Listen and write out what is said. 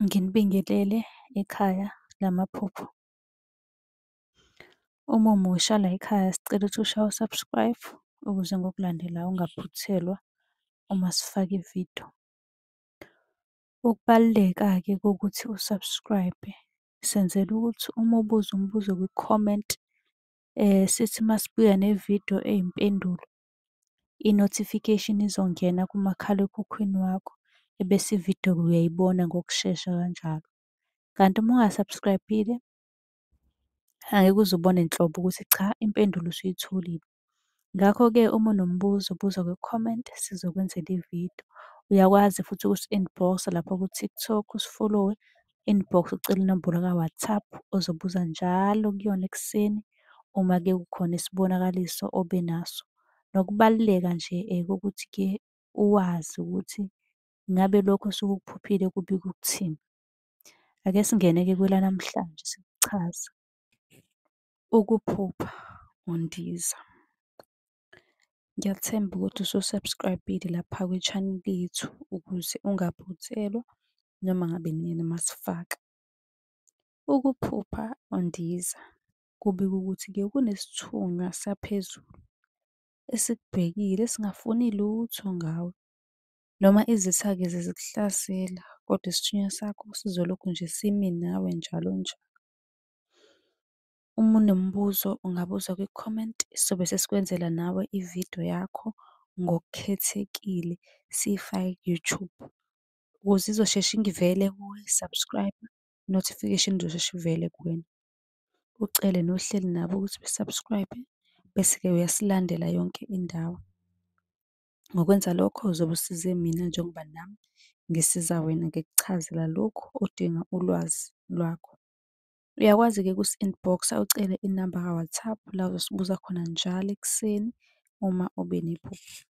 Nginibingelele ekhaya lamaphupho. Uma umusha layikhaya sicela ukuthi ushaye u-subscribe ukuze ngokulandelayo ungaphuthelwa uma sifaka ividiyo. Ukubaluleka-ke kokuthi u-subscribe-e, senzela ukuthi uma ubuza umbuzo kwi-comment, sithi uma sibuya nevidiyo eyimpendulo, i-notification izongena kumakhalekhukhwini wakho, ebese ividiyo-ke uyayibona ngokushesha kanjalo. Kanti uma unga-subscribe-ile, angeke uze ubone nhlobo ukuthi cha impendulo usuyitholile. Ngakho-ke uma unombuzo buza kwi-comment sizokwenzela ividiyo. Uyakwazi futhi ukusi-inbox-a lapha ku-TikTok usifolowe, inbox ucele inombolo ka-WhatsApp ozobuza njalo kuyona ekuseni uma-ke kukhona isibonakaliso obe naso. Nokubaluleka nje kokuthi-ke uwazi ukuthi ngabe lokhu osuke ukuphuphile kubika ukuthini. Ake singene-ke kwelanamhlanje sikuchaze. Ukuphupha undiza. Ngiyathemba ukuthi usu-subscribe-ile lapha kwi-channel yethu ukuze ungaphuthelwa noma ngabe inini uma sifaka. Ukuphupha undiza kubika ukuthi-ke kunesithunywa saphezulu esikubhekile esingafuni lutho ngawe. Noma izitha-ke zikuhlasela, kodwa isithunywa sakho sizolokhu nje simi nawe njalo njalo. Uma unombuzo ungabuza kwi-comment, sobe sesikwenzela nawe ividiyo yakho ngokukhethekile, siyifake ku-YouTube. Ukuze izosheshe ivele kuwe, subscribe, i-notification izosheshe ivele kuwena. Ucele nohleli nabo ukuthi be-subscribe-e, bese-ke uyasilandela yonke indawo. Ngokwenza lokho uzobe usize mina njengoba nami ngisiza wena ngikuchazela lokhu odinga ulwazi lwakho. Uyakwazi-ke ukusi-inbox-a ucele inamba ka-WhatsApp, la ozosibuza khona njalo ekuseni uma ube nephupho.